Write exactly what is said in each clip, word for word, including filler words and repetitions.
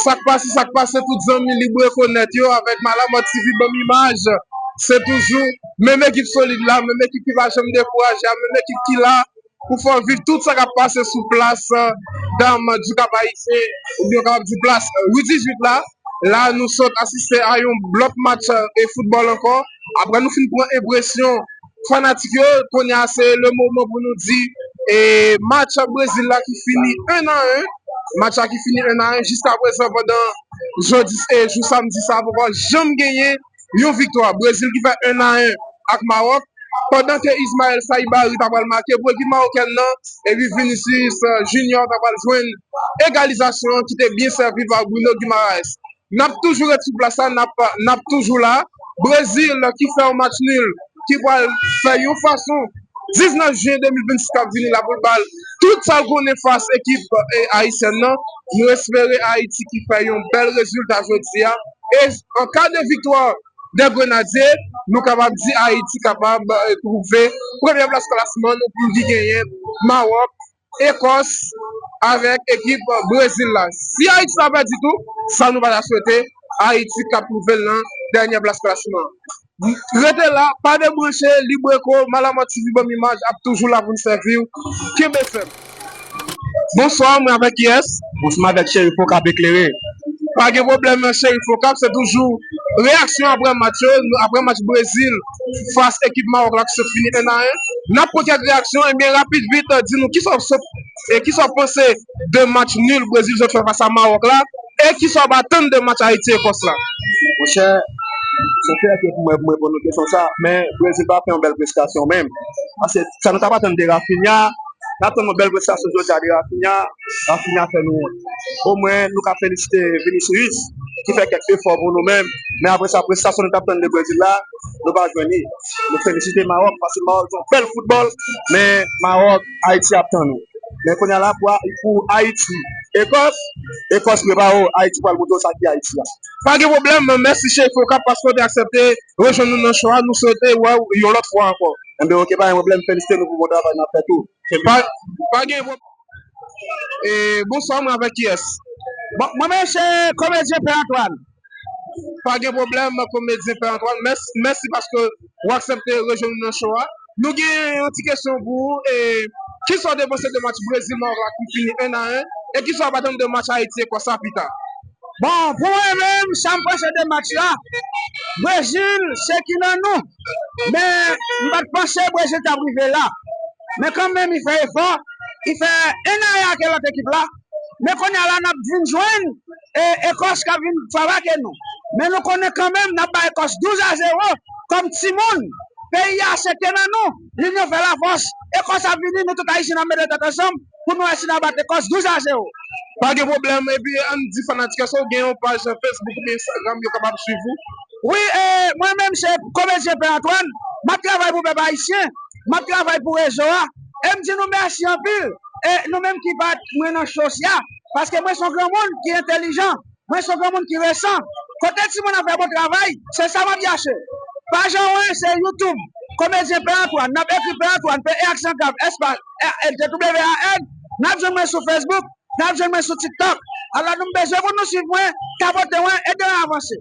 Sa k pase, sa k pase, tout zanmi Libre Konèt yo avèk Malamòt T V, ban m imaj. Se toujou menm ekip solid la, menm ekip ki pa janm dekouraje a, menm ekip ki la pou fè w viv tout sa k ap pase sou plas, eh, dam di Kap Ayisyen, oubyen w kapab di plas, eh, Ri dizuit la. La, nou sot asiste a yon lòt match, eh, e foutbòl ankò. Apre nou fin pran enpresyon fanatik yo, kounye a se le moman pou nou di, eh, match Brezil la ki fini un à un, match la ki fini un à un, jiska prezan pandan jodi, eh, jou samdi sa, poko janm genyen yon viktwa. Brezil ki fè un à un ak Mawòk, pandan ke Ismaël Saibari ta pral make pou ekip mawokèn nan, epi Vinicius, eh, Junior ta pral jwenn egalizasyon an ki te byen sèvi pa Bruno Guimaraes. N ap toujou ret sou plas la, n ap, n ap toujou la. Brezil ki fè yon match nil, ki pral fè yon fason diznèf jen de mil vennsis k ap vini la pou l ba l tout sa l konnen fas ekip, eh, ayisyèn nan. Nou espere Ayiti ki fè yon bèl rezilta jodi a. E an ka de viktwa dè Grenadye, nou kapab di Ayiti kapab, eh, twouve premyè plas klasman nou pou ki genyen Mawòk, Ekòs avèk ekip Brezil la. Si Ayiti ta pèdi tou, sa nou pa ta swete, Ayiti k ap twouve l nan dènyè plas klasman. Rete la, pa debranche, Libre Eko, Malamòt T V, ban m imaj, ap toujou la pou n sèvi w. Kenbe fèm. Bonswa, mwen avèk kiyès? Bonswa, mwen avèk Cheri Fokap Eklere. Pa gen pwoblèm, Cheri Fokap, se toujou reyaksyon apre match yo, apre match Brezil fas ekip Mawòk la ki sot fini un à un. N ap pran kèk reyaksyon, ebyen, rapid vit, di nou kisa w sot, e kisa w panse de match nil Brezil sot fè fas a Mawòk la, e kisa w ap atann de match Ayiti Ekòs la? Monchè, se yon fyète pou mwen pou m reponn nou kesyon sa, men Brezil pa fè yon bèl prestasyon menm. Paske sa nou t ap atann de Raphinha, n ap tann yon bèl prestasyon jodi a de Raphinha, Raphinha fè nou wont. Omwen, nou ka felisite Vinicius, ki fè kèk efò pou nou menm. Men apre sa, prestasyon nou t ap tann de Brezil la, nou pa jwenn li. Nou felisite Mawòk, paske Mawòk jwe yon bèl foutbòl, men Mawòk, Ayiti ap tann ou. Men kounye a la, pou, pou Ayiti, Ekòs, Ekòs prepare w, Ayiti pral montre w sa ki Ayiti a. Pa gen pwoblèm, mèsi Cheri Fokap paske w te aksepte rejwenn nou nan show a, nou swete wè w yon lòt fwa ankò. Enben, oke, pa gen pwoblèm, felisite nou pou bon travay n ap fè tou. Pa, pa gen pwoblèm. E, bonswa, mwen avèk kiyès? Bon, mwen menm se komedyen Pè Antoine. Pa gen pwoblèm, komedyen Pè Antoine. Mèsi, mèsi paske w aksepte rejwenn nou nan show a. Nou gen yon ti kesyon pou ou. E, kisa w te panse de match Brezil Mawòk la ki fini un à un? E kisa w ap atann de match Ayiti Ekòs la pita? Bon, pou mwen menm, sa m panse de match la, Brezil, se ki nan nou. Men, m pa t panse Brezil t ap rive la. Men kanmenm, li fè efò, li fè un à un ak lòt ekip la. Men kounye a la, n ap vin jwenn, e, Ekòs k ap vin fabake nou. Men nou konnen kanmenm, n ap bay Ekòs douz à zéro kòm timoun. Peyi a se te nan nou, linyon fè lafòs. Ekòs ap vini, nou tout Ayisyen n ap mete tèt ansanm pou nou wè si n a bat Ekòs douz à zéro. Pa gen pwoblèm, epi ann di fanatik yo, èske w gen yon paj Facebook oubyen Instagram yo kapab swiv ou? Wi, e, mwen menm se komedyen Pè Antoine, m ap travay pou pèp ayisyen, m ap travay pou rezo a, e m di nou mèsi anpil, e nou menm ki pa t mwen nan show sa, paske mwen se yon granmoun ki entèlijan, mwen se yon granmoun ki resan. Kote timoun ap fè bon travay, se sa m ap chache. Paj an wen se YouTube, komedyen Pè Antoine, n ap ekri Pè Antoine, P E aksan grav, espas, R L T W A N, n ap jwenn mwen sou Facebook, n ap jwenn mwen sou TikTok. Alò, nou bezwen pou nou swiv mwen, tapote mwen, ede mwen avanse.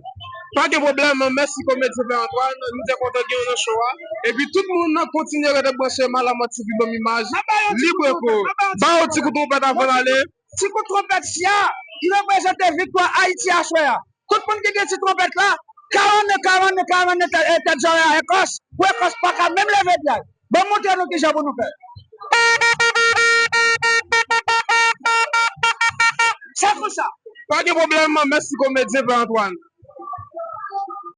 Pa gen pwoblèm, mèsi komedyen Pè Antoine, nou te kontan gen w nan show a. Epi tout moun nan kontinye rete branche Malamòt T V, ban m imaj, Libre Eko. Ba yo ti kout twonpèt avan n ale. Ti kout twonpèt sa, li reprezante viktwa Ayiti aswè a. Tout moun ki gen ti twonpèt la, kawann, kawann, kawann, tèt, tèt zòrèy a Ekòs, pou Ekòs pa ka menm leve pye l. Ban m montre nou kijan pou nou fè. Se konsa. Pa gen pwoblèm, mèsi komedyen Pè Antoine.